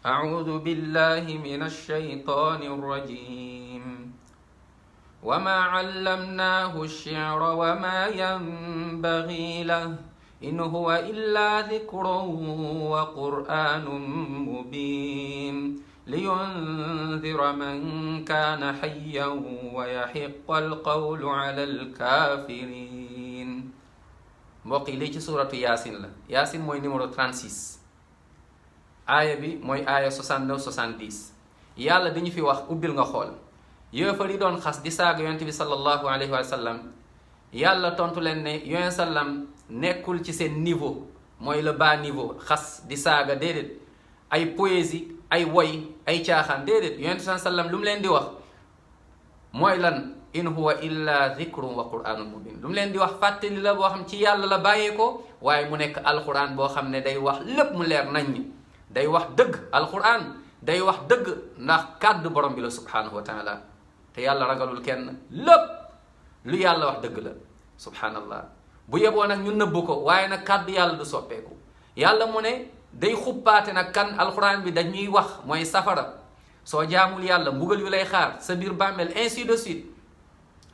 أعوذ بالله من الشيطان الرجيم وما علمناه الشعر وما ينبغي له إن هو إلا ذكر وقرآن مبين لينذر من كان حيا ويحق القول على الكافرين. mbokk yi lii ci suuratu Yassin la. Yassin mooy numéro 36 aaya bi mooy aaya 69 70. yàlla dañu fi wax ubbil nga xool yéefar yi doon xas di saaga yonent bi sallallahu alayhi wa sallam yàlla tontu leen ne yonent sallam nekkul ci seen niveau, mooy le bas niveau, xas di saaga déedéet, ay poésie ay woy ay caaxaan déedéet. yonent sallam lu mu leen di wax mooy lan? in huwa illa dhikrun wa qur'anun mubin. lu mu leen di wax fàttali la boo xam ci yàlla la bàyyee ko, waaye mu nekk alquran boo xam ne day wax lépp mu leer nañ ñi, day wax dëgg. alquran day wax dëgg ndax kàddu borom bi la subhanahu wa taala, te yàlla ragalul kenn, lépp lu yàlla wax dëgg la subhanallah. bu yeboo nag ñu nëbb ko, waaye nag kàddu yàlla du soppeeku. yàlla mu ne day xuppaate nag kan alquran bi dañuy wax mooy safara, soo jaamul yàlla mbugal yu lay xaar sa biir bàmmeel, ainsi de suite.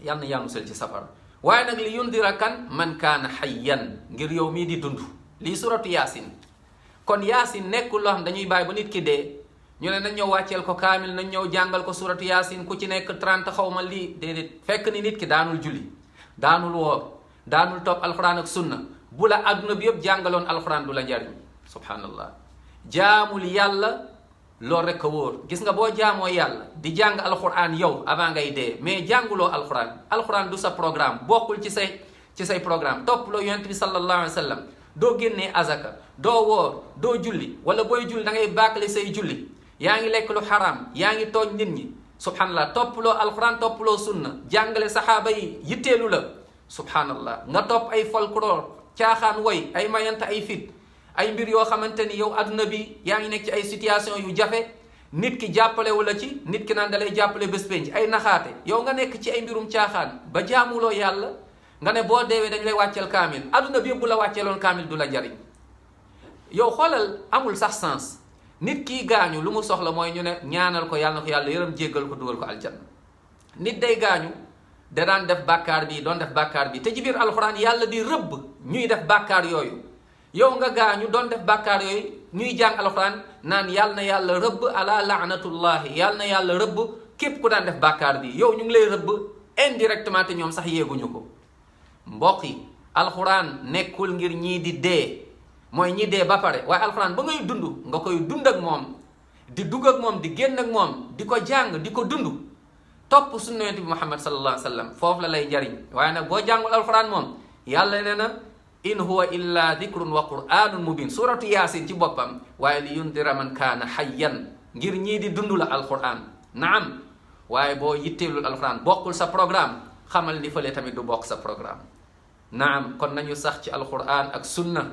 yàlla na yàlla musal ci safara. waaye nag li yundira kan man kaana hayyan, ngir yow mii di dund. lii suratu Yassin. kon Yassin nekkul loo xam dañuy bàyyi ba nit ki dee ñu ne nañ ñëw wàcceel ko kaamil, nañ ñëw jàngal ko suratu Yassin ku ci nekk 30 xaw ma lii, déedéet. fekk ni nit ki daanul julli, daanul woor, daanul topp alxuraan ak sunna. bu la adduna bi yëpp jàngaloon alxuraan du la njariñ. subhanallah. jaamul yàlla loolu rek a wóor. gis nga boo jaamoo yàlla di jàng alxuraan yow avant ngay dee, mais jànguloo alxuraan du sa programme, bokkul ci say programme. topp loo yonent bi sallallahu alayhi wa sallam, doo génnee azaka, doo woor, doo julli, wala booy julli da ngay bàkkale say julli, yaa ngi lekk lu xaraam, yaa ngi tooñ nit ñi. subhanallah. topploo alxuraan, topploo sunna, jàngale saxaaba yi yitteelu la. subhanallah. nga topp ay folklore, caaxaan, woy, ay mayante, ay fit, ay mbir yoo xamante ni yow adduna bi yaa ngi nekk ci ay situation yu jafe, nit ki jàppalewu la ci, nit ki naan da lay jàppale bés penc, ay naxaate. yow nga nekk ci ay mbirum caaxaan ba jaamuloo yàlla, nga ne boo deewee dañ lay wàcceel kaamil. adduna bi yëpp bu la wàcceeloon kaamil du la njariñ. yow xoolal, amul sax sens. nit kii gaañu lu mu soxla mooy ñu ne ñaanal ko yàlla na ko yàlla yërëm, jéggal ko, dugal ko aljanna. nit day gaañu da daan def bàkkaar bi, doon def bàkkaar bi, te ci biir alxuraan yàlla di rëbb ñuy def bàkkaar yooyu. yow nga gaañu doon def bàkkaar yooyu, ñuy jàng alxuraan naan yàlla na yàlla rëbb, ala laanatullahi, yàlla na yàlla rëbb képp ku daan def bàkkaar bi. yow ñu ngi lay rëbb indirectement, te ñoom sax yéeguñu ko. mbokk yi, alxuraan nekkul ngir ñii di dee, mooy ñi dee ba pare, waaye alxuraan ba ngay dund nga koy dund ak moom, di dugg ak moom, di génn ak moom, di ko jàng, di ko dund, topp sunna yonent bi Muhammad sallallahu alayhi wa sallam. foofu la lay jariñ. waaye nag boo jàngul alxuraan moom, yàlla nee na in huwa illa dhikrun wa qur'anun mubin. suratu Yassin ci boppam, waaye li yundira man kaana hayyan, ngir ñii di dund la alxuraan. naam, waaye boo yitteelul alxuraan, bokkul sa programme, xamal ni fële tamit du bokk sa programme. naam, kon nañu sax ci alxuraan ak sunna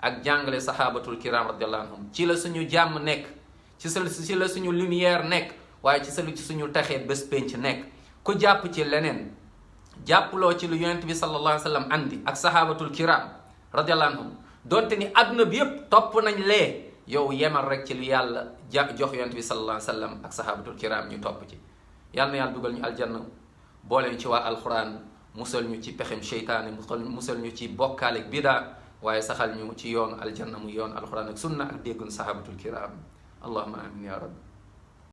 ak jàngale sahabatul kiram radiallahu anhum. ci la suñu jàmm nekk, ci la suñu lumière nekk, waaye ci suñu taxee bés penc nekk. ku jàpp ci leneen, jàppuloo ci lu yonent bi sallallahu alayhi wa sallam andi ak sahabatul kiram radiallahu anhum, donte ni adduna bi yépp topp nañ lee, yow yemal rek ci lu yàlla jox yonent bi sallallahu alayhi wa sallam ak sahabatul kiram ñu topp ci. yàlla na yàlla dugal ñu aljanna, booleen ci waa alquran, musal ñu ci pexem seytaane, musal ñu ci bokkaale ak bidaa, waaye saxal ñu ci yoonu aljanna mu yoon alquran ak sunna ak déggun sahabatul kiram. allahumma amin ya rabbi.